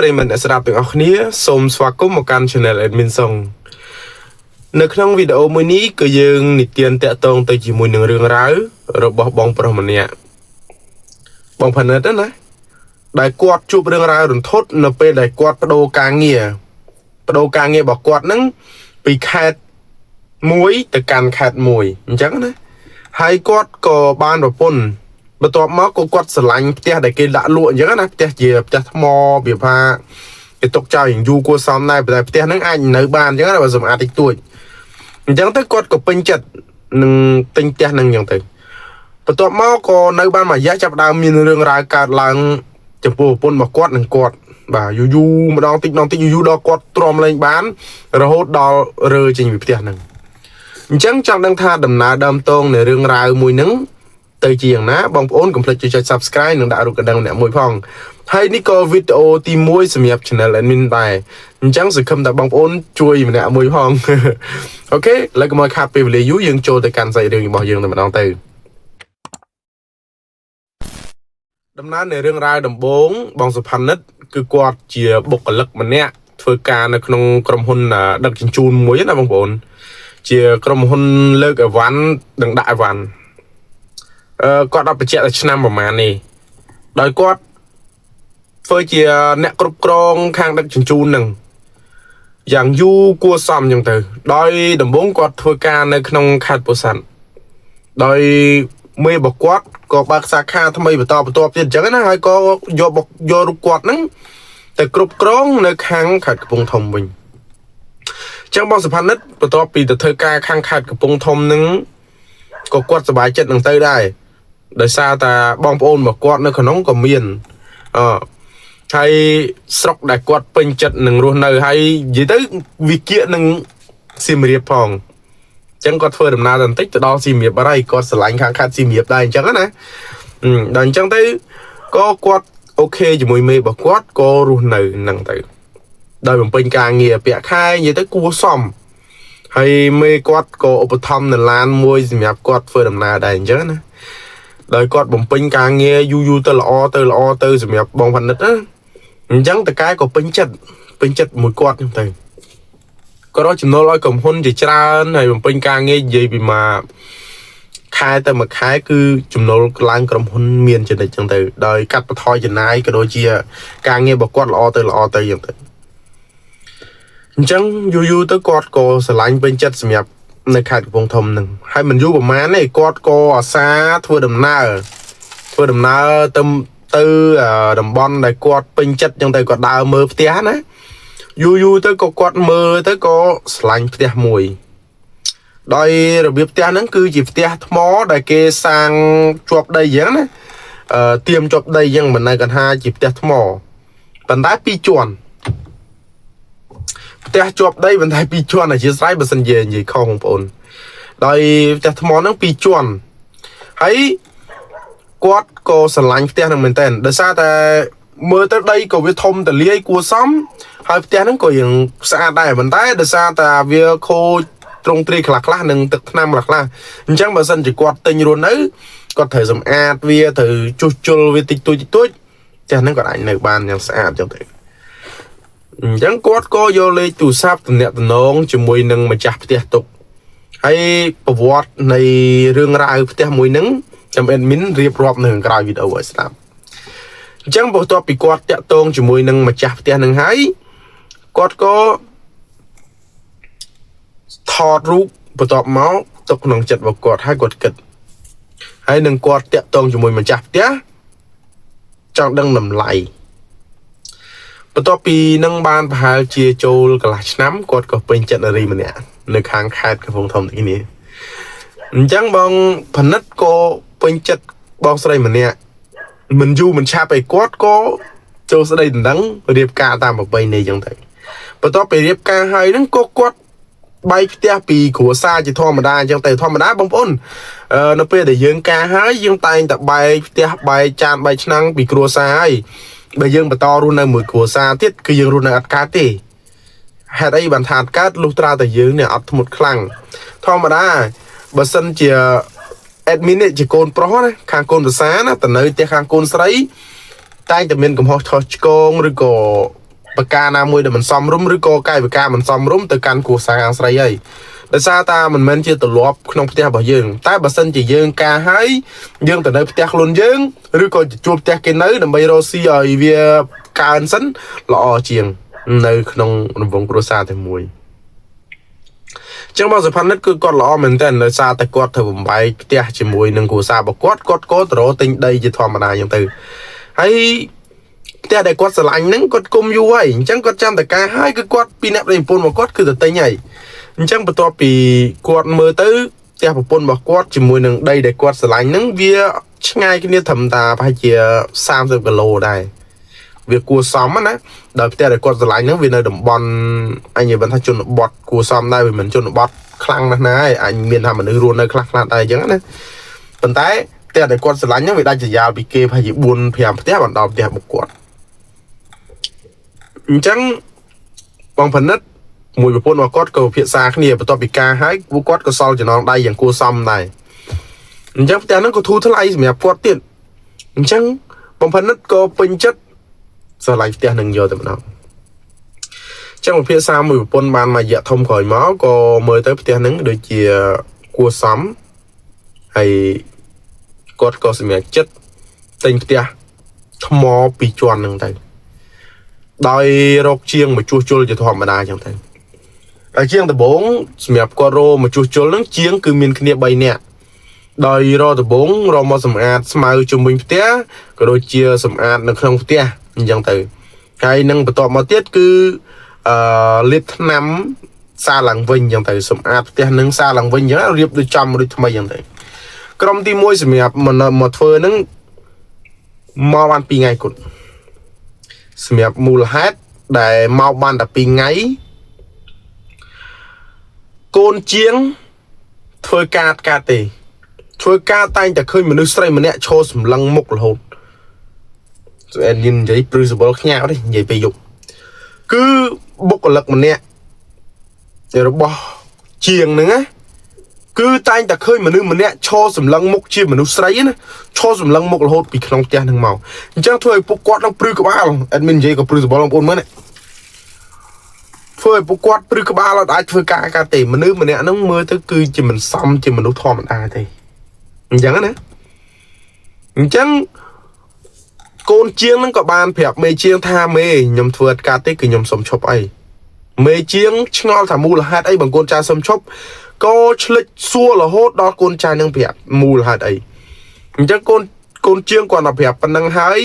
ប្រិយមិត្តអ្នកស្ដាប់ទាំងអស់គ្នាសូមស្វាគមន៍មកកាន់ Channel Admin Song នៅក្នុងវីដេអូមួយនេះគឺយើងនិទានតាក់ទងទៅជាមួយនឹងរឿងរ៉ាវរបស់បងប្រុសម្នាក់បងផានិតណាដែលគាត់ជួបរឿងរ៉ាវរន្ធត់នៅពេលដែលគាត់បដូរការងារបដូរការងាររបស់គាត់ហ្នឹងពីខេត្តមួយទៅកាន់ខេត្តមួយអញ្ចឹងណាហើយគាត់ក៏បានប្រពន្ធបន្ទាប់មកក៏គាត់ស្រឡាញ់ផ្ទះដែលគេដាក់លក់អញ្ចឹងណាផ្ទះជាផ្ទះថ្មវាថាគេទុកចោលយ៉ាងយូរគួរសមដែរតែផ្ទះហ្នឹងអាចនៅបានអញ្ចឹងណាបើសម្អាតតិចតួចអញ្ចឹងទៅគាត់ក៏ពេញចិត្តនឹងទិញផ្ទះហ្នឹងអញ្ចឹងទៅបន្ទាប់មកក៏នៅបានមួយរយៈចាប់ផ្ដើមមានរឿងរ៉ាវកើតឡើងចំពោះប្រពន្ធរបស់គាត់និងគាត់បាទយូរយូរម្ដងតិចម្ដងតិចយូរយូរដល់គាត់ទ្រាំលែងបានរហូតដល់រើចេញពីផ្ទះហ្នឹងអញ្ចឹងចង់ដឹងថាដំណើរដើមតងនៃរឿងរ៉ាវមួយហ្នឹងទៅជាយ៉ាងណាបងប្អូនកុំភ្លេចចុច Subscribe និងដាក់រូបកណ្ដឹងម្នាក់មួយផងហើយនេះក៏វីដេអូទី1សម្រាប់ Channel Admin ដែរអញ្ចឹងសង្ឃឹមថាបងប្អូនជួយម្នាក់មួយផង OK ឥឡូវកុំឲ្យខាតពេលវេលាយូរយើងចូលទៅកាន់សាច់រឿងរបស់យើងតែម្ដងទៅដំណើរនៃរឿងរ៉ាវដំបូងបងសុផានិតគឺគាត់ជាបុគ្គលិកម្នាក់ធ្វើការនៅក្នុងក្រុមហ៊ុនដឹកជញ្ជូនមួយណាបងប្អូនជាក្រុមហ៊ុនលើកអីវ៉ាន់និងដាក់អីវ៉ាន់គាត់អត់បញ្ជាក់តែឆ្នាំប្រហែលនេះដោយគាត់ធ្វើជាអ្នកគ្រប់គ្រងខាងដឹកជញ្ជូននឹងយ៉ាងយូរគួរសមអញ្ចឹងទៅដោយដំបូងគាត់ធ្វើការនៅក្នុងខេត្តពោធិ៍សាត់ដោយមេរបស់គាត់ក៏បើកសាខាថ្មីបន្តបន្ទាប់ទៀតអញ្ចឹងណាហើយក៏យកយករូបគាត់ហ្នឹងទៅគ្រប់គ្រងនៅខាងខេត្តកំពង់ធំវិញអញ្ចឹងបងសុផានិតបន្ទាប់ពីទៅធ្វើការខាងខេត្តកំពង់ធំហ្នឹងក៏គាត់សប្បាយចិត្តនឹងទៅដែរដោយសារតាបងប្អូនរបស់គាត់នៅក្នុងក៏មានអឺហើយស្រុកដែលគាត់ពេញចិត្តនឹងរស់នៅហើយនិយាយទៅវិគៀកនឹងសៀមរាបផងអញ្ចឹងគាត់ធ្វើដំណើរទៅបន្តិចទៅដល់សៀមរាបអីគាត់ស្រឡាញ់ខាងខេត្តសៀមរាបដែរអញ្ចឹងណាដល់អញ្ចឹងទៅក៏គាត់OK ជាមួយមេរបស់គាត់ក៏រស់នៅហ្នឹងទៅដោយបំពេញការងារពាក់ខែនិយាយទៅគួរសមហើយមេគាត់ក៏ឧបត្ថម្ភនៅឡានមួយសម្រាប់គាត់ធ្វើដំណើរដែរអញ្ចឹងណាដោយគាត់បំពេញការងារយូរយូរទៅល្អទៅល្អទៅសម្រាប់បងផានិតណាអញ្ចឹងតកែក៏ពេញចិត្តពេញចិត្តមួយគាត់ហ្នឹងទៅក៏រកចំណូលឲ្យក្រុមហ៊ុនជាច្រើនហើយបំពេញការងារនិយាយពីមកខែទៅមួយខែគឺចំណូលឡើងក្រុមហ៊ុនមានចំណិចចឹងទៅដោយកាត់បន្ថយចំណាយក៏ដូចជាការងាររបស់គាត់ល្អទៅល្អទៅចឹងទៅអញ្ចឹងយូរយូរទៅគាត់ក៏ស្រឡាញ់ពេញចិត្តសម្រាប់នៅខេត្តកំពង់ធំហ្នឹងហើយមិនយូរប្រហែលទេគាត់ក៏អាសាធ្វើដំណើរទៅទៅតំបន់ដែលគាត់ពេញចិត្តចឹងទៅគាត់ដើរមើលផ្ទះណាយូរយូរទៅក៏គាត់មើលទៅក៏ស្រឡាញ់ផ្ទះមួយដោយរបៀបផ្ទះហ្នឹងគឺជាផ្ទះថ្មដែលគេសាងជាប់ដីអញ្ចឹងណាទៀមជាប់ដីអញ្ចឹងមិននៅកន្ថាជាផ្ទះថ្មប៉ុន្តែពីរជាន់ផ្ទះជាប់ដីប៉ុន្តែពីរជាន់អធិស្ឋានបើសិនជានិយាយខុសបងប្អូនដោយផ្ទះថ្មហ្នឹងពីរជាន់ហើយគាត់ក៏ស្រឡាញ់ផ្ទះហ្នឹងមែនតើដោយសារតែមើលទៅដីក៏វាធំទលាយគួរសមហើយផ្ទះហ្នឹងក៏រៀងស្អាតដែរប៉ុន្តែដោយសារតែវាខូចត្រង់ទ្រាយខ្លះខ្លះនិងទឹកថ្នាំខ្លះខ្លះអញ្ចឹងបើសិនជាគាត់ទិញរស់នៅគាត់ត្រូវសម្អាតវាត្រូវជួសជុលវាតិចតួចតិចតួចផ្ទះហ្នឹងគាត់អាចនៅបានយ៉ាងស្អាតអញ្ចឹងទៅអញ្ចឹងគាត់ក៏យកលេខទូរស័ព្ទទំនាក់ទំនងជាមួយនឹងម្ចាស់ផ្ទះទុកហើយប្រវត្តិនៃរឿងរ៉ាវផ្ទះមួយហ្នឹងចាំ admin រៀបរាប់នៅខាងក្រោយវីដេអូឲ្យស្ដាប់អញ្ចឹងបន្ទាប់ពីគាត់តាក់ទងជាមួយនឹងម្ចាស់ផ្ទះហ្នឹងហើយគាត់ក៏ថតរូបបន្ទាប់មកទុកក្នុងចិត្តរបស់គាត់ហើយគាត់គិតហើយនឹងគាត់តាក់ទងជាមួយម្ចាស់ផ្ទះចង់ដឹងតម្លៃបន្ទាប់ពីនឹងបានប្រហែលជាចូលកន្លះឆ្នាំគាត់ក៏ពេញចិត្តនារីម្នាក់នៅខាងខេត្តកំពង់ធំទីនេះអញ្ចឹងបងផនិតក៏ពេញចិត្តបងស្រីម្នាក់មិនយូរមិនឆាប់ឯគាត់ក៏ចូលស្ដីដណ្ដឹងរៀបការតាមប្រពៃណីអញ្ចឹងទៅបន្ទាប់ពីរៀបការហើយហ្នឹងក៏គាត់បែកផ្ទះពីគ្រួសារជាធម្មតាអញ្ចឹងទៅធម្មតាបងប្អូននៅពេលដែលយើងការហើយយើងតែងតែបែកផ្ទះបែកចានបែកឆ្នាំងពីគ្រួសារហើយបើយើងបន្តរស់នៅមួយគ្រួសារទៀតគឺយើងរស់នៅអត់កើតទេហេតុអីបានថាអត់កើតលុះត្រាតែយើងនេះអត់ធ្មត់ខ្លាំងធម្មតាបើសិនជា admin នេះជាកូនប្រុសណាខាងកូនប្រសាណាទៅនៅផ្ទះខាងកូនស្រីតែងតែមានកំហុសខុសឆ្គងឬក៏ ប្រការណាមួយដែលមិនសមរម្យឬក៏កាយវិការមិនសមរម្យទៅកាន់គ្រួសារខាងស្រីហើយដោយសារតាមិនមែនជាទម្លាប់ក្នុងផ្ទះរបស់យើងតែបើសិនជាយើងការហើយយើងទៅនៅផ្ទះខ្លួនយើងឬក៏ជួលផ្ទះគេនៅដើម្បីរកស៊ីឲ្យវាកើនសិនល្អជាងនៅក្នុងរង្វង់គ្រួសារតែមួយចឹងបងសុផានិតគឺគាត់ល្អមែនតើដោយសារតែគាត់ធ្វើបំបែកផ្ទះជាមួយនឹងគ្រួសាររបស់គាត់គាត់ក៏ទៅរកទិញដីជាធម្មតាចឹងទៅហើយផ្ទះដែលគាត់ស្រឡាញ់ហ្នឹងគាត់គុំយូរហើយអញ្ចឹងគាត់ចាំតែការហើយគឺគាត់ពីអ្នកប្តីប្រពន្ធរបស់គាត់គឺទៅទិញហើយអញ្ចឹងបន្ទាប់ពីគាត់មើលទៅផ្ទះប្រពន្ធរបស់គាត់ជាមួយនឹងដីដែលគាត់ស្រឡាញ់ហ្នឹងវាឆ្ងាយគ្នាត្រឹមតាប្រហែលជា30គីឡូដែរវាគួរសមណាដោយផ្ទះដែលគាត់ស្រឡាញ់ហ្នឹងវានៅតំបន់អញនិយាយបានថាជនបទគួរសមដែរវាមិនជនបទខ្លាំងណាស់ណាឯងអញមានថាមនុស្សរស់នៅខ្លះខ្លះដែរអញ្ចឹងណាប៉ុន្តែផ្ទះដែលគាត់ស្រឡាញ់ហ្នឹងវាដាច់ស្រយាលពីគេប្រហែលជា4 5ផ្ទះបានដល់ផ្ទះរបស់គាត់អញ្ចឹងបងផនិតមួយប្រពន្ធរបស់គាត់ក៏ពិភាក្សាគ្នាបន្ទាប់ពីការហើយពួកគាត់ក៏សល់ចំណងដៃយ៉ាងគួរសមដែរអញ្ចឹងផ្ទះហ្នឹងក៏ធូរថ្លៃសម្រាប់គាត់ទៀតអញ្ចឹងបងផនិតក៏ពេញចិត្តស្រឡាញ់ផ្ទះនឹងយកតែម្ដងចឹងពិភាក្សាមួយប្រពន្ធបានមួយរយៈធំក្រោយមកក៏មើលទៅផ្ទះហ្នឹងដូចជាគួរសមហើយគាត់ក៏សម្រេចចិត្តទិញផ្ទះថ្មពីរជាន់ហ្នឹងទៅដោយរកជាងមកជួសជុលជាធម្មតាចឹងទៅហើយជាងដំបូងសម្រាប់គាត់រកមកជួសជុលហ្នឹងជាងគឺមានគ្នា3នាក់ដោយរកដំបូងរកមកសម្អាតស្មៅជុំវិញផ្ទះក៏ដូចជាសម្អាតនៅក្នុងផ្ទះអញ្ចឹងទៅហើយនឹងបន្ទាប់មកទៀតគឺលាបថ្នាំសាឡើងវិញអញ្ចឹងទៅសម្អាតផ្ទះនឹងសាឡើងវិញអញ្ចឹងរៀបដូចចំដូចថ្មីអញ្ចឹងទៅក្រុមទី1សម្រាប់មកធ្វើហ្នឹងមកបាន2ថ្ងៃគត់សម្រាប់មូលហេតុដែលមកបានតែ2ថ្ងៃកូនជាងធ្វើការកាទេធ្វើការតែងតែឃើញមនុស្សស្រីម្នាក់ឈរសម្លឹងមុខរហូតអែននិយាយព្រឺសបល់ខ្ញាក់ទេនិយាយពេលយប់គឺបុគ្គលិកម្នាក់របស់ជាងហ្នឹងណាគឺតែងតែឃើញមនុស្សម្នាក់ឈរសម្លឹងមុខជាមនុស្សស្រីណាឈរសម្លឹងមុខរហូតពីក្នុងផ្ទះហ្នឹងមកអញ្ចឹងធ្វើឲ្យពួកគាត់នឹងព្រឺក្បាលអេដមីននិយាយក៏ព្រឺសបល់បងប្អូនមើលនេះធ្វើឲ្យពួកគាត់ព្រឺក្បាលអត់អាចធ្វើការកាទេមនុស្សម្នាក់ហ្នឹងមើលទៅគឺជាមិនសមជាមនុស្សធម្មតាទេអញ្ចឹងណាអញ្ចឹងកូនជាងហ្នឹងក៏បានប្រាប់មេជាងថាមេខ្ញុំធ្វើអត់កាទេគឺខ្ញុំសុំឈប់អីមេជាងឆ្ងល់ថាមូលហេតុអីបងកូនចៅសុំឈប់ក៏ឆ្លិចសួររហូតដល់កូនចៅនឹងប្រាប់មូលហេតុអីអញ្ចឹងកូនជាងគាត់ទៅប្រាប់ប៉ុណ្ណឹងហើយ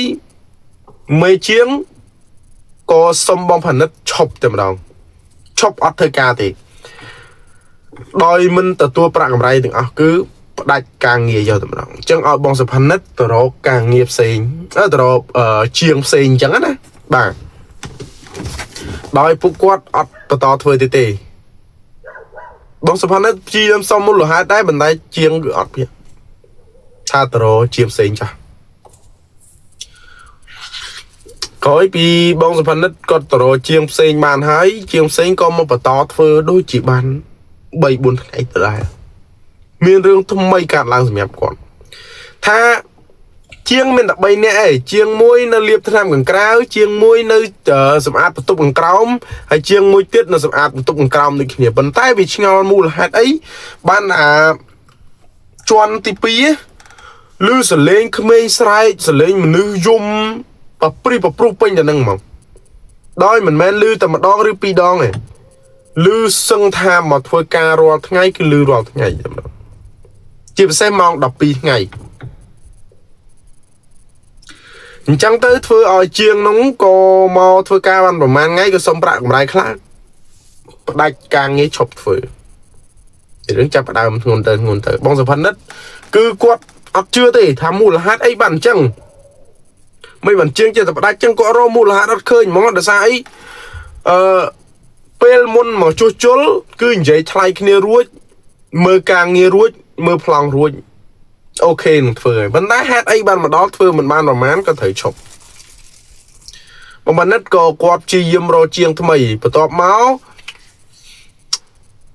មេជាងក៏សុំបងផនិតឈប់តែម្ដងឈប់អត់ធ្វើការទេដោយមិនទទួលប្រាក់កម្រៃទាំងអស់គឺផ្ដាច់ការងារយកតែម្ដងអញ្ចឹងឲ្យបងសុផានិតទៅរកការងារផ្សេងទៅរកជាងផ្សេងអញ្ចឹងណាបាទដោយពួកគាត់អត់បន្តធ្វើទេទេបងសុផានិតព្យាយាមសុំមូលហេតុដែរប៉ុន្តែជាងគឺអត់ទៀតថាទៅរកជាងផ្សេងចាស់ក្រោយពីបងសុផានិតគាត់ទៅរកជាងផ្សេងបានហើយជាងផ្សេងក៏មកបន្តធ្វើដូចជាបាន3 4ថ្ងៃទៅដែរមានរឿងថ្មីកើតឡើងសម្រាប់គាត់ថាជាងមានតែ3នាក់ឯងជាងមួយនៅលាបថ្នាំខាងក្រៅជាងមួយនៅសម្អាតបន្ទប់ខាងក្រោមហើយជាងមួយទៀតនៅសម្អាតបន្ទប់ខាងក្រោមដូចគ្នាប៉ុន្តែវាឆ្ងល់មូលហេតុអីបានអាជាន់ទី2ឮសលេងក្មេងស្រែកសលេងមនុស្សយំប្រព្រិះប្រព្រុសពេញទៅនឹងមកដោយមិនមែនឮតែម្ដងឬពីរដងទេឮសឹងថាមកធ្វើការរាល់ថ្ងៃគឺឮរាល់ថ្ងៃតែម្ដងជាពិសេសម៉ោង12ថ្ងៃអញ្ចឹងទៅធ្វើឲ្យជាងនោះក៏មកធ្វើការបានប្រហែលថ្ងៃក៏សុំប្រាក់កម្រៃខ្លះផ្ដាច់ការងារឈប់ធ្វើរឿងចាប់ផ្ដើមធ្ងន់ទៅធ្ងន់ទៅបងសុផានិតគឺគាត់អត់ជឿទេថាមូលហេតុអីបានអញ្ចឹងមិនបានជាងចេះតែផ្ដាច់អញ្ចឹងគាត់រកមូលហេតុអត់ឃើញហ្មងដោយសារអីអឺពេលមុនមកជួសជុលគឺនិយាយថ្លៃគ្នារួចមើលការងាររួចមើលប្លង់រួចអូខេនឹងធ្វើហើយប៉ុន្តែហេតុអីបានមកដល់ធ្វើមិនបានប្រហែលក៏ត្រូវឈប់បងបានិតក៏គាត់ព្យាយាមរកជាងថ្មីបន្ទាប់មក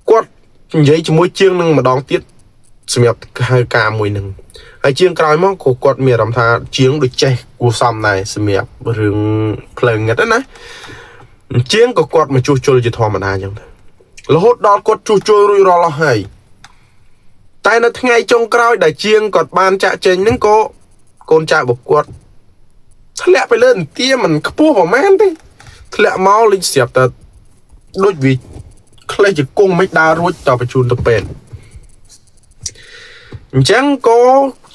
គាត់និយាយជាមួយជាងនឹងម្ដងទៀតសម្រាប់ហៅការមួយនឹងហើយជាងក្រោយមកក៏គាត់មានអារម្មណ៍ថាជាងដូចចេះគួរសមដែរសម្រាប់រឿងផ្លូវងឹតណា ជាងក៏គាត់មកជួសជុលជាធម្មតាអញ្ចឹងទៅរហូតដល់គាត់ជួសជុលរួចរាល់អស់ហើយតែនៅថ្ងៃចុងក្រោយដែលជាងគាត់បានចាក់ចេញហ្នឹងក៏កូនចៅរបស់គាត់ធ្លាក់ទៅលើអន្ទាមិនខ្ពស់ប្រហែលទេធ្លាក់មកលេចស្រាប់តែដូចវាក្លេះជាគង់មិនដើររួចតបញ្ជូនទៅពេទ្យអញ្ចឹងក៏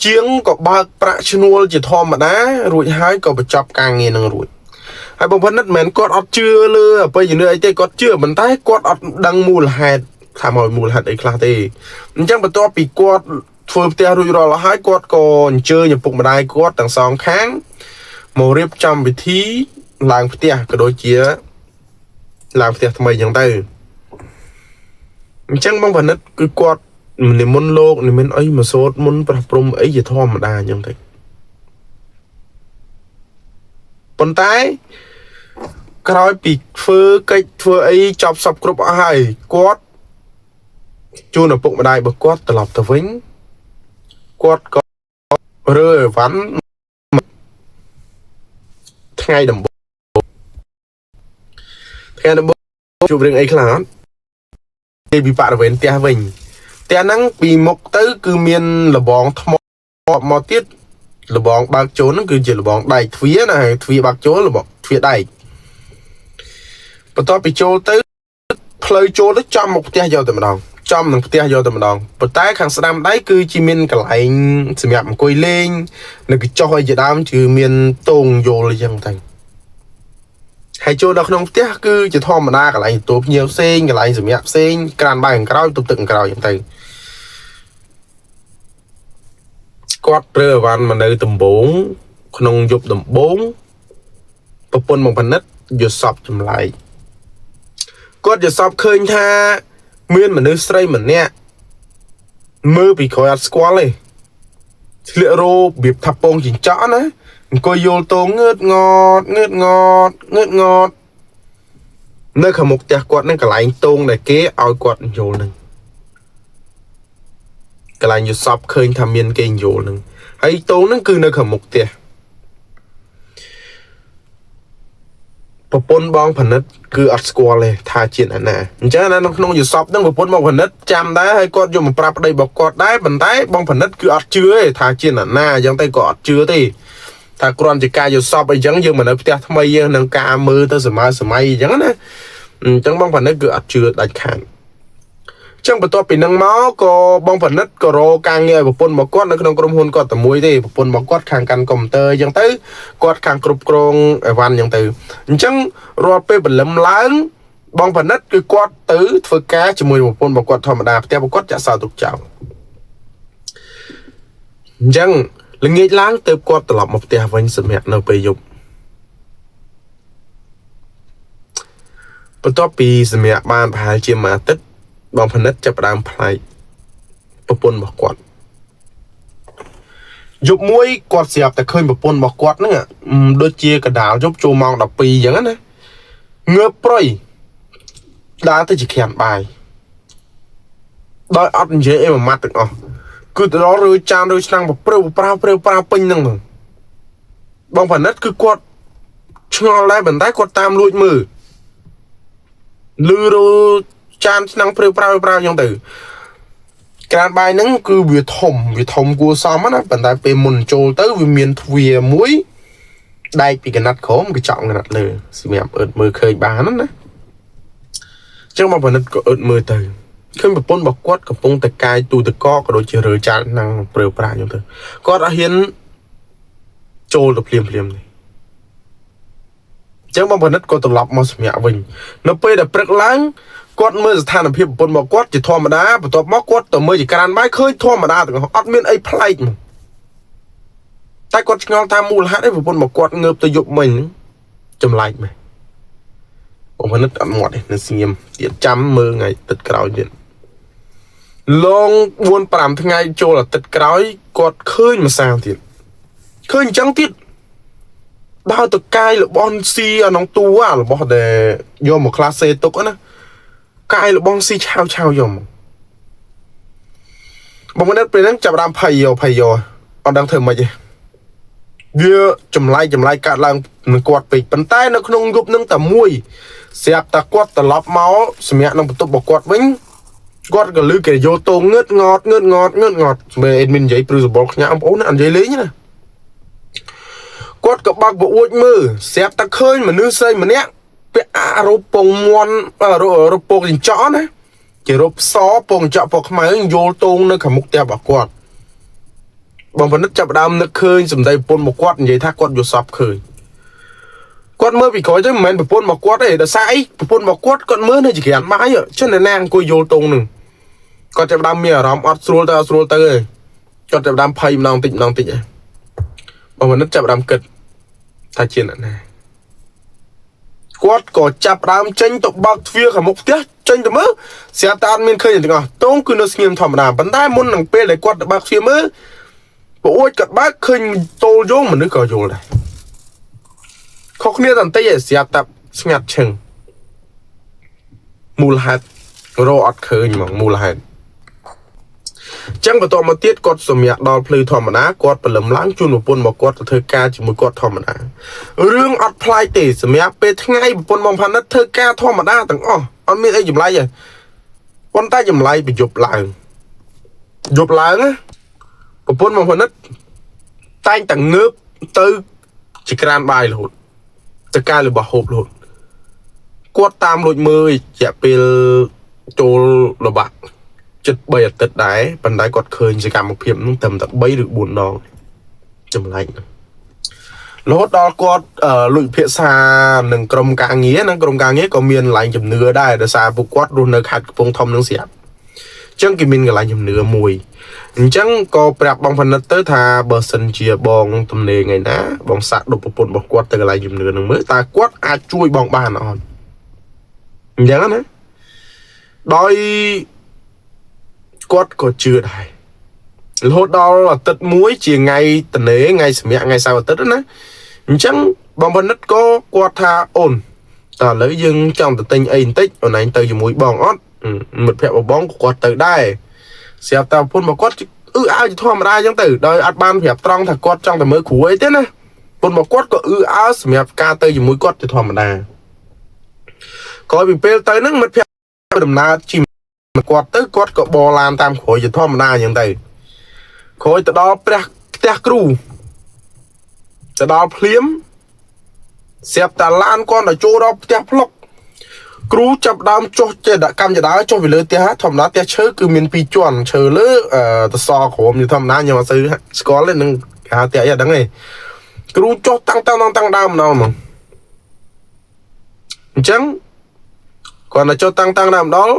ជាងក៏បើកប្រាក់ឈ្នួលជាធម្មតារួចហើយក៏បញ្ចប់ការងារនឹងរួចហើយបងផនិតមិនមែនគាត់អត់ជឿលើអបិយជំនឿអីទេគាត់ជឿប៉ុន្តែគាត់អត់ដឹងមូលហេតុថាមកមូលហេតុអីខ្លះទេអញ្ចឹងបន្ទាប់ពីគាត់ធ្វើផ្ទះរួចរាល់ហើយគាត់ក៏អញ្ជើញឪពុកម្ដាយគាត់ទាំងសងខាងមករៀបចំពិធីឡើងផ្ទះក៏ដូចជាឡើងផ្ទះថ្មីអញ្ចឹងទៅអញ្ចឹងបងផនិតគឺគាត់និមន្តលោកនិមន្តអីមកសូត្រមុនប្រះព្រំអីជាធម្មតាអញ្ចឹងទៅប៉ុន្តែក្រោយពីធ្វើកិច្ចធ្វើអីចប់សពគ្រប់អស់ហើយគាត់ជូនឪពុកម្ដាយរបស់គាត់ត្រឡប់ទៅវិញគាត់ក៏រើអីវ៉ាន់ថ្ងៃដំបូងថ្ងៃដំបូងជួបរឿងអីខ្លះអត់និយាយពីបរិវេណផ្ទះវិញផ្ទះហ្នឹងពីមុខទៅគឺមានលបងថ្មមកទៀតលបងបើកចូលហ្នឹងគឺជាលបងដែកទ្វារណាទ្វារបើកចូលលបងទ្វារដែកបន្ទាប់ពីចូលទៅផ្លូវចូលទៅចំមុខផ្ទះយកតែម្ដងចំនឹងផ្ទះយកតែម្ដងប៉ុន្តែខាងស្ដាំដៃគឺជាមានកន្លែងសម្រាប់អង្គុយលេងនៅកញ្ចុះអីជាដើមគឺមានតងយល់អញ្ចឹងទៅហើយចូលដល់ក្នុងផ្ទះគឺជាធម្មតាកន្លែងទទួលភ្ញៀវផ្សេងកន្លែងសម្រាប់ផ្សេងក្រានបាយខាងក្រោយទប់ទឹកខាងក្រោយអញ្ចឹងទៅគាត់រើអវ៉ាន់មកនៅដំបងក្នុងយប់ដំបងប្រពន្ធមកផលិតយល់សពចម្លែកគាត់យល់សពឃើញថាមានមនុស្សស្រីម្នាក់មើលពីក្រោយអត់ស្គាល់ទេស្លៀករ៉ូបរបៀបថាពងចិញ្ចក់ណាអង្គុយយល់តងងើតងតងើតងតងើតងតនៅខាងមុខផ្ទះគាត់នឹងកន្លែងតងដែលគេឲ្យគាត់យល់នឹងកន្លែងយល់សពឃើញថាមានគេយល់នឹងហើយតងនឹងគឺនៅខាងមុខផ្ទះប្រពន្ធបងផលិតគឺអត់ស្គាល់ទេថាជាអ្នកណាអញ្ចឹងណានៅក្នុងយល់សពហ្នឹងប្រពន្ធបងផលិតចាំដែរហើយគាត់យកមកប្រាប់ប្តីរបស់គាត់ដែរប៉ុន្តែបងផលិតគឺអត់ជឿទេថាជាអ្នកណាអញ្ចឹងតែក៏អត់ជឿទេថាគ្រាន់ជាការយល់សពអីចឹងយើងមកនៅផ្ទះថ្មីយើងនឹងការមើលទៅសម័យសម័យអញ្ចឹងណាអញ្ចឹងបងផលិតគឺអត់ជឿដាច់ខាតចឹងបន្ទាប់ពីនឹងមកក៏បងផលិតក៏រកការងារឲ្យប្រពន្ធរបស់គាត់នៅក្នុងក្រុមហ៊ុនគាត់តែមួយទេប្រពន្ធរបស់គាត់ខាងកាន់កុំព្យូទ័រអញ្ចឹងទៅគាត់ខាងគ្រប់គ្រងអីវ៉ាន់អញ្ចឹងទៅអញ្ចឹងរាល់ពេលព្រលឹមឡើងបងផលិតគឺគាត់ទៅធ្វើការជាមួយប្រពន្ធរបស់គាត់ធម្មតាផ្ទះរបស់គាត់ចាក់សោទុកចោលអញ្ចឹងល្ងាចឡើងទៅគាត់ត្រឡប់មកផ្ទះវិញសម្រាប់នៅពេលយប់បន្ទាប់ពីសម្រាប់បានប្រហែលជាមួយអាទិត្យបងផលិតចាប់ផ្ដើមប្លែកប្រពន្ធរបស់គាត់យប់មួយគាត់ស្រាប់តែឃើញប្រពន្ធរបស់គាត់ហ្នឹងដូចជាកដាលយប់ចូលម៉ោង12អញ្ចឹងណាងើបប្រុយដើរទៅជាក្រានបាយដោយអត់និយាយអីមួយម៉ាត់ទាំងអស់គឺទៅដល់រើចានរើឆ្នាំងប្រព្រឹវប្រាវព្រឹវប្រាវពេញហ្នឹងបងផលិតគឺគាត់ឆ្ងល់ដែរប៉ុន្តែគាត់តាមលួចមើលលឺរើចានឆ្នាំងព្រឹវប្រាវប្រាវអញ្ចឹងទៅក្រានបាយហ្នឹងគឺវាធំគួរសមណាប៉ុន្តែពេលមុនចូលទៅវាមានទ្វារមួយដែកពីកណាត់ក្រោមកញ្ចក់កណាត់លើសម្រាប់អឺតមើលឃើញបានណាអញ្ចឹងបងផលិតក៏អឺតមើលទៅឃើញប្រពន្ធរបស់គាត់កំពុងតែកាយទូទឹកកកក៏ដូចជារើចានឆ្នាំងព្រឹវប្រាវអញ្ចឹងទៅគាត់អត់ហ៊ានចូលទៅភ្លាមភ្លាមនេះអញ្ចឹងបងផលិតក៏ត្រឡប់មកសម្រាប់វិញនៅពេលដែលព្រឹកឡើងគាត់មើលស្ថានភាពប្រពន្ធរបស់គាត់ជាធម្មតាបន្ទាប់មកគាត់ទៅមើលជាក្រានបាយឃើញធម្មតាទាំងអស់អត់មានអីប្លែកមកតែគាត់ឆ្ងល់ថាមូលហេតុអីប្រពន្ធរបស់គាត់ងើបទៅយប់មិញចម្លែកមែនបងផលិតអត់មាត់ទេនៅស្ងៀមទៀតចាំមើលថ្ងៃទឹកក្រោយទៀតឡង4 5ថ្ងៃចូលអាទិត្យក្រោយគាត់ឃើញម្សាទៀតឃើញអញ្ចឹងទៀតដើរទៅកាយរបស់ស៊ីអាក្នុងទូអារបស់ដែលយកមកក្លាសេទុកណាកាយរបស់ស៊ីឆាវឆាវយកមកបងមនិតពេលហ្នឹងចាប់ដើមភ័យយោអត់ដឹងធ្វើម៉េចទេ វាចម្លែកចម្លែកកាត់ឡើងនឹងគាត់ពេកប៉ុន្តែនៅក្នុងយប់នឹងតែមួយស្រាប់តែគាត់ត្រឡប់មកសម្រាប់នឹងបន្ទប់របស់គាត់វិញគាត់ក៏លឺគេយោតងងើតងតងើតងតងើតងតសម្រាប់អេដមីននិយាយព្រឺសបល់ខ្ញាក់បងប្អូនណាអត់និយាយលេងណាគាត់ក៏បើកប្អួចមើលស្រាប់តែឃើញមនុស្សស្រីម្នាក់ពាក់អារូបពងមន់រូបពងកញ្ចក់ណាជារូបសពងកញ្ចក់ពណ៌ខ្មៅយល់តងនៅខាងមុខផ្ទះរបស់គាត់បងប៉និតចាប់ផ្ដើមនឹកឃើញសម្ដីប្រពន្ធមកគាត់និយាយថាគាត់យល់សពឃើញគាត់មើលពីក្រោយទៅមិនមែនប្រពន្ធមកគាត់ទេដោយសារអីប្រពន្ធមកគាត់គាត់មើលនៅជាក្រានបាយចឹងណាអង្គុយយល់តងនឹងគាត់ចាប់ផ្ដើមមានអារម្មណ៍អត់ស្រួលទៅអត់ស្រួលទៅឯងគាត់ចាប់ផ្ដើមភ័យម្ដងតិចម្ដងតិចឯងបងប៉និតចាប់ផ្ដើមគិតថាជាអ្នកណាគាត់ក៏ចាប់ផ្ដើមចេញទៅបើកទ្វារខាងមុខផ្ទះចេញទៅមើលស្រាប់តែអត់មានឃើញទាំងអស់តងគឺនៅស្ងៀមធម្មតាប៉ុន្តែមុននឹងពេលដែលគាត់ទៅបើកទ្វារមើលប្អូចគាត់បើកឃើញតូលយងមនុស្សក៏យល់ដែរខុសគ្នាតែបន្តិចឯងស្រាប់តែស្ងាត់ឈឹងមូលហេតុរកអត់ឃើញហ្មងមូលហេតុចឹងបន្តមកទៀតគាត់សម្រាប់ដល់ភ្លឺធម្មតាគាត់ព្រលឹមឡើងជូនប្រពន្ធមកគាត់ទៅធ្វើការជាមួយគាត់ធម្មតារឿងអត់ប្លែកទេសម្រាប់ពេលថ្ងៃប្រពន្ធបងផានិតធ្វើការធម្មតាទាំងអស់អត់មានអីចម្លែកទេប៉ុន្តែចម្លែកប្រយប់ឡើងយប់ឡើងណាប្រពន្ធបងផានិតតែងតែងើបទៅជាក្រានបាយរហូតទៅការរបស់ហូបរហូតគាត់តាមលួចមើលរយៈពេលចូលលបាក់ចិត្ត3អាទិត្យដែរប៉ុន្តែគាត់ឃើញសកម្មភាពនោះត្រឹមតែ3ឬ4ដងចម្លែកណាស់រហូតដល់គាត់លួចពិភាក្សានឹងក្រុមការងារនិងក្រុមការងារក៏មានកន្លែងជំនឿដែរដោយសារពួកគាត់រស់នៅខេត្តកំពង់ធំនឹងស្រាប់អញ្ចឹងគេមានកន្លែងជំនឿមួយអញ្ចឹងក៏ប្រាប់បងផនិតទៅថាបើសិនជាបងទំនេរថ្ងៃណាបងសាក់ដប់ប្រពន្ធរបស់គាត់ទៅកន្លែងជំនឿនឹងមើលតើគាត់អាចជួយបងបានអត់អញ្ចឹងណាដោយគាត់ក៏ជឿដែររហូតដល់អាទិត្យមួយជាថ្ងៃតនេថ្ងៃសម្រាប់ថ្ងៃសៅរ៍អាទិត្យណាអញ្ចឹងបងផនិតក៏គាត់ថាអូនតើឥឡូវយើងចង់ទៅទិញអីបន្តិចអូនឯងទៅជាមួយបងអត់មិត្តភក្តិរបស់បងក៏គាត់ទៅដែរស្រាប់តែប្រពន្ធរបស់គាត់អឺអើជាធម្មតាអញ្ចឹងទៅដោយអត់បានប្រាប់ត្រង់ថាគាត់ចង់ទៅមើលគ្រូអីទេណាប្រពន្ធរបស់គាត់ក៏អឺអើសម្រាប់ការទៅជាមួយគាត់ជាធម្មតាក្រោយពីពេលទៅហ្នឹងមិត្តភក្តិដំណើរជិះគាត់ទៅគាត់ក៏បឡានតាមក្រោយជាធម្មតាអញ្ចឹងទៅក្រោយទៅដល់ព្រះផ្ទះគ្រូទៅដល់ភ្លាមស្រាប់តែឡានគាត់ទៅចូលដល់ផ្ទះផ្លុកគ្រូចាប់ដើមចុះចេះដាក់កម្មចដាចុះពីលើផ្ទះធម្មតាផ្ទះឈើគឺមានពីរជាន់ឈើលើអឺតសក្រមជាធម្មតាខ្ញុំអត់សូវស្គាល់ទេនឹងគេហៅផ្ទះអីអត់ដឹងទេគ្រូចុះតាំងតាំងតាំងដើមម្ដងហ្មងអញ្ចឹងគាត់ទៅចុះតាំងតាំងដើមម្ដង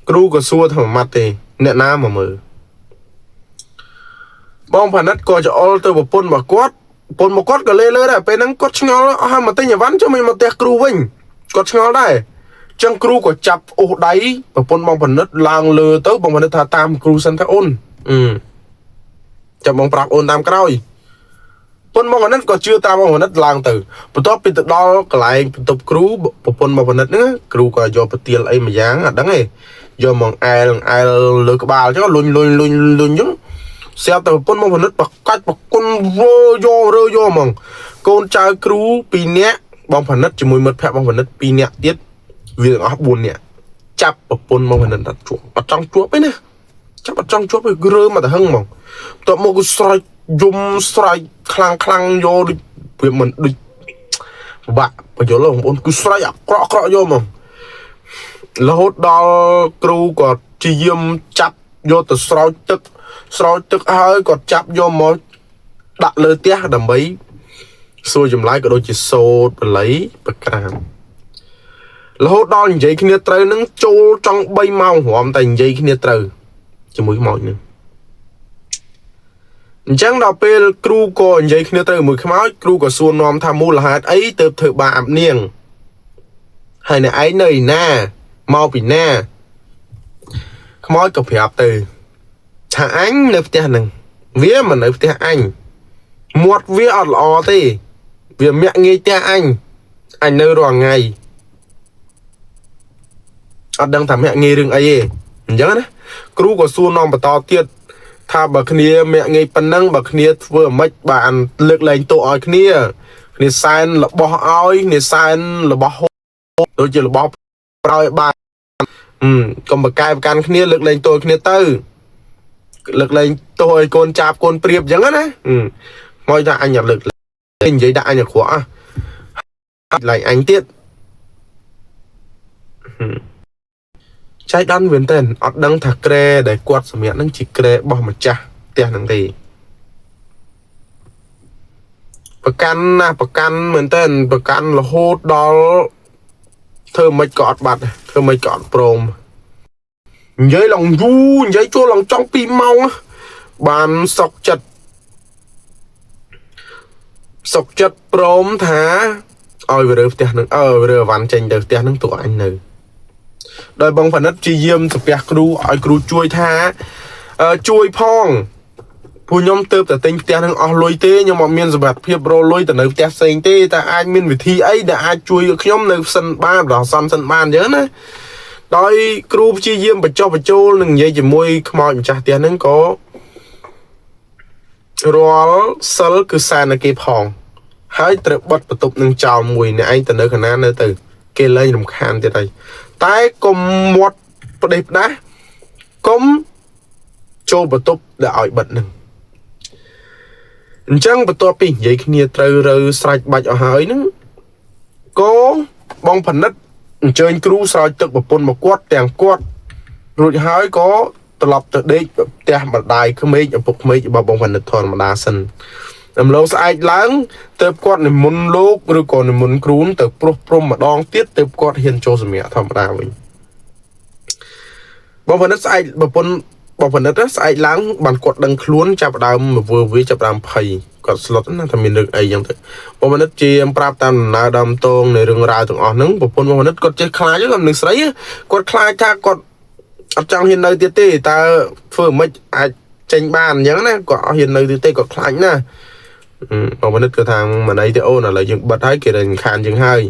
គ្រូក៏សួរថាមួយម៉ាត់ទេអ្នកណាមកមើលបងផានិតក៏ច្អល់ទៅប្រពន្ធរបស់គាត់ប្រពន្ធរបស់គាត់ក៏លេលើដែរពេលហ្នឹងគាត់ឆ្ងល់អស់ហើយមកទិញអីវ៉ាន់ចុះមិនមកផ្ទះគ្រូវិញគាត់ឆ្ងល់ដែរចឹងគ្រូក៏ចាប់អូសដៃប្រពន្ធបងផានិតឡើងលើទៅបងផានិតថាតាមគ្រូសិនថាអូនអឺចាំបងប្រាប់អូនតាមក្រោយប្រពន្ធបងផានិតក៏ជឿតាមបងផានិតឡើងទៅបន្ទាប់ពីទៅដល់កន្លែងបន្ទប់គ្រូប្រពន្ធបងផានិតហ្នឹងគ្រូក៏យកប្រទាលអីមួយយ៉ាងអត់ដឹងទេយកមកអែលអែលលើក្បាលចឹងលុញលុញលុញលុញចឹងស្រាប់តែប្រពន្ធបងផានិតបកាច់បគុណវើយករើយកហ្មងកូនចៅគ្រូ2នាក់បងផានិតជាមួយមិត្តភក្តិបងផានិត2នាក់ទៀតវាទាំងអស់4នាក់ចាប់ប្រពន្ធបងផានិតអត់ជួបអត់ចង់ជួបទេណាចាប់អត់ចង់ជួបទេរើមកតែហឹងហ្មងបន្ទាប់មកគឺស្រែកយំស្រែកខ្លាំងខ្លាំងយកដូចវាមិនដូចពិបាកបញ្យល់បងប្អូនគឺស្រែកអាក្រក់អាក្រក់យកហ្មងរហូតដល់គ្រូក៏ព្យាយាមចាប់យកទៅស្រោចទឹកស្រោចទឹកហើយក៏ចាប់យកមកដាក់លើផ្ទះដើម្បីសួរចម្លើយក៏ដូចជាសូត្របល័យប្រក្រាមរហូតដល់និយាយគ្នាត្រូវនឹងចូលចង់3ម៉ោងរំតែនិយាយគ្នាត្រូវជាមួយខ្មោចនឹងអញ្ចឹងដល់ពេលគ្រូក៏និយាយគ្នាត្រូវមួយខ្មោចគ្រូក៏សួរនាំថាមូលហេតុអីទើបធ្វើបាបនាងហើយអ្នកឯងនៅឯណាមកពីណាខ្មោចក៏ប្រាប់ទៅថាអញនៅផ្ទះហ្នឹងវាមិននៅផ្ទះអញមាត់វាអត់ល្អទេវាមាក់ងាយផ្ទះអញអញនៅរាល់ថ្ងៃអត់ដឹងថាមាក់ងាយរឿងអីទេអញ្ចឹងណាគ្រូក៏សួរនាំបន្តទៀត ថាបើគ្នាមាក់ងាយប៉ុណ្ណឹងបើគ្នាធ្វើអាម៉េចបានលើកលែងទោសឲ្យគ្នាគ្នាសែនរបស់ឲ្យគ្នាសែនរបស់ហូបដូចជារបស់ប្រោយបានកុំបកកែប្រកាន់គ្នាលើកលែងទោសឲ្យគ្នាទៅលើកលែងទោសឲ្យកូនចាប់កូនព្រៀបអញ្ចឹងណាមកថាអញអត់លើកលែងនិយាយដាក់អញអាក្រក់อ่ะឡើងអញទៀតចៃដន្យមែនតើអត់ដឹងថាក្រែដែលគាត់សម្រាប់នឹងជាក្រែរបស់ម្ចាស់ផ្ទះហ្នឹងទេប្រកាន់ណាប្រកាន់មែនតើប្រកាន់រហូតដល់ធ្វើមិនក៏អត់បាត់ធ្វើមិនក៏អត់ព្រមនិយាយឡើងយូរនិយាយជួលឡើងចង់2ម៉ោងបានសុកចិត្តសុកចិត្តព្រមថាឲ្យវារើផ្ទះនឹងអើរើអវ៉ាន់ចេញទៅផ្ទះនឹងទូអញនៅដោយបងផនិតជាយាមសាពះគ្រូឲ្យគ្រូជួយថាជួយផងពួកខ្ញុំទៅតែទិញផ្ទះនឹងអស់លុយទេខ្ញុំអត់មានសមត្ថភាពរកលុយទៅនៅផ្ទះផ្សេងទេតែអាចមានវិធីអីដែលអាចជួយខ្ញុំនៅសិនបានដល់សន្នសិនបានអញ្ចឹងណាដោយគ្រូព្យាយាមបញ្ចុះបញ្ចូលនឹងនិយាយជាមួយខ្មោចម្ចាស់ផ្ទះហ្នឹងក៏រាល់សិលគឺសែនឲ្យគេផងហើយត្រូវបិទបន្ទប់នឹងចោលមួយអ្នកឯងទៅនៅកណានៅទៅគេលែងរំខានទៀតហើយតែកុំមាត់ផ្ដេសផ្ដាស់កុំចូលបន្ទប់ដែលឲ្យបិទនឹងអញ្ចឹងបន្ទាប់ពីនិយាយគ្នាត្រូវរើស្រេចបាច់អស់ហើយហ្នឹងក៏បងផនិតអញ្ជើញគ្រូស្រោចទឹកប្រពន្ធមកគាត់ទាំងគាត់រួចហើយក៏ត្រឡប់ទៅដេកផ្ទះម្ដាយក្មេកឪពុកក្មេករបស់បងផនិតធម្មតាសិនដំឡូងស្អែកឡើងទៅគាត់និមន្តលោកឬក៏និមន្តគ្រូទៅប្រុសព្រំម្ដងទៀតទៅគាត់ហ៊ានចូលសម្រាប់ធម្មតាវិញបងផនិតស្អែកប្រពន្ធបងផនិតស្អែកឡើងបានគាត់ដឹងខ្លួនចាប់ដើមវើវាចាប់ដើមភ័យគាត់ស្លុតណាថាមានរឿងអីចឹងទៅបងផនិតជាប្រាប់តាមដំណើរដើមតងនៃរឿងរ៉ាវទាំងអស់ហ្នឹងប្រពន្ធបងផនិតគាត់ចេះខ្លាចហ្នឹងនឹងស្រីគាត់ខ្លាចថាគាត់អត់ចង់ហ៊ាននៅទៀតទេតើធ្វើមិនអាចចេញបានអញ្ចឹងណាគាត់អត់ហ៊ាននៅទៀតទេគាត់ខ្លាចណាបងផនិតគាត់ថាមិនអីទេអូនឥឡូវយើងបិទហើយគេរំខានយើងហើយ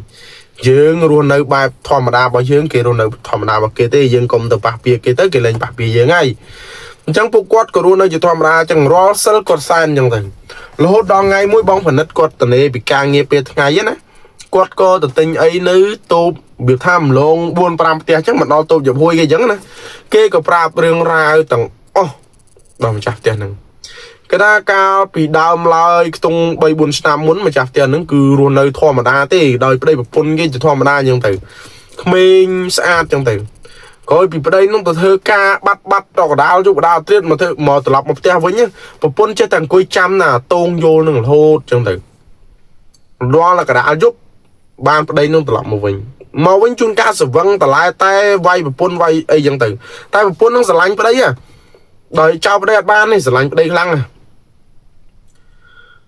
យើងរស់នៅបែបធម្មតារបស់យើងគេរស់នៅធម្មតារបស់គេទេយើងកុំទៅប៉ះពាគេទៅគេលែងប៉ះពាយើងហើយអញ្ចឹងពួកគាត់ក៏រស់នៅជាធម្មតាអញ្ចឹងរាល់សិលគាត់សែនអញ្ចឹងទៅរហូតដល់ថ្ងៃមួយបងផនិតគាត់តនេពីការងារពេលថ្ងៃណាគាត់ក៏ទៅទិញអីនៅតូបវាថាម្លង4 5ផ្ទះអញ្ចឹងមកដល់តូបចំហួយគេអញ្ចឹងណាគេក៏ប្រាប់រឿងរ៉ាវទាំងអស់ដល់ម្ចាស់ផ្ទះហ្នឹងគេថាកាលពីដើមឡើយខ្ទង់3 4ឆ្នាំមុនម្ចាស់ផ្ទះហ្នឹងគឺរស់នៅធម្មតាទេដោយប្តីប្រពន្ធគេជាធម្មតាអញ្ចឹងទៅក្មេងស្អាតអញ្ចឹងទៅក្រោយពីប្តីនោះទៅធ្វើការបាត់បាត់ដល់កដាលជុកកដាលត្រៀតមកធ្វើមកត្រឡប់មកផ្ទះវិញប្រពន្ធចេះតែអង្គុយចាំណាតងយល់នឹងរហូតអញ្ចឹងទៅរាល់កដាលយប់បានប្តីនោះត្រឡប់មកវិញមកវិញជួនកាលស្វឹងតឡែតែវាយប្រពន្ធវាយអីអញ្ចឹងទៅតែប្រពន្ធនឹងស្រឡាញ់ប្តីហ៎ដោយចោលប្តីអត់បានទេស្រឡាញ់ប្តីខ្លាំងណាស់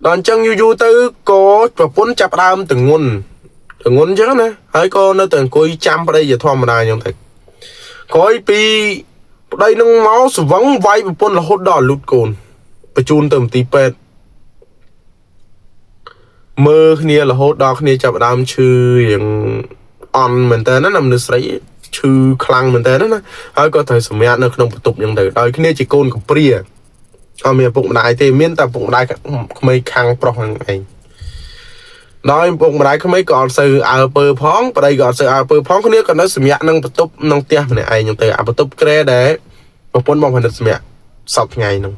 ដល់អញ្ចឹងយូរយូរទៅក៏ប្រពន្ធចាប់ដើមទងន់ទងន់អញ្ចឹងណាហើយក៏នៅតែអង្គុយចាំប្តីជាធម្មតាអញ្ចឹងទៅក្រោយពីប្តីនឹងមកស្វឹងវាយប្រពន្ធរហូតដល់លូតកូនបញ្ជូនទៅមន្ទីរពេទ្យមើលគ្នារហូតដល់គ្នាចាប់ដើមឈឺរៀងអន់មែនតើណាមនុស្សស្រីឈឺខ្លាំងមែនតើណាហើយក៏ត្រូវសម្រាកនៅក្នុងបន្ទប់អញ្ចឹងទៅដោយគ្នាជាកូនកំព្រាអត់មានឪពុកម្ដាយទេមានតែឪពុកម្ដាយក្មេងខាងប្រុសហ្នឹងឯងដោយឪពុកម្ដាយក្មេងក៏អត់សូវអើពើផងប្តីក៏អត់សូវអើពើផងគ្នាក៏នៅសម្រាកនឹងបន្ទប់ក្នុងផ្ទះម្នាក់ឯងអញ្ចឹងទៅអាបន្ទប់ក្រែដែលប្រពន្ធបងផលិតសម្រាកសពថ្ងៃហ្នឹង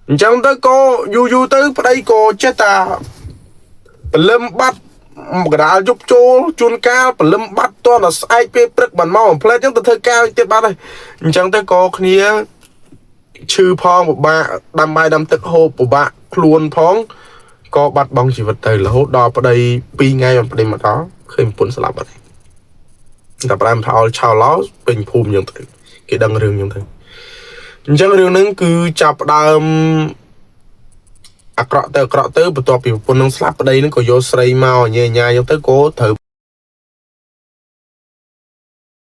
អញ្ចឹងទៅក៏យូរយូរទៅប្តីក៏ចេះតែព្រលឹមបាត់កដាលយប់ចូលជួនកាលព្រលឹមបាត់តតែស្អែកពេលព្រឹកបានមកផ្លែតអញ្ចឹងទៅធ្វើការទៀតបាត់ហើយអញ្ចឹងទៅក៏គ្នាឈឺផងពិបាកដាំបាយដាំទឹកហូបពិបាកខ្លួនផងក៏បាត់បង់ជីវិតទៅរហូតដល់ប្តី2ថ្ងៃបានប្តីមកដល់ឃើញប្រពន្ធស្លាប់បាត់ហើយតែប្រាំថោលឆោឡោពេញភូមិអញ្ចឹងទៅគេដឹងរឿងអញ្ចឹងទៅអញ្ចឹងរឿងហ្នឹងគឺចាប់ផ្ដើមអាក្រក់ទៅអាក្រក់ទៅបន្ទាប់ពីប្រពន្ធនឹងស្លាប់ប្តីនឹងក៏យកស្រីមកញ៉ៃញ៉ាអញ្ចឹងទៅក៏ត្រូវ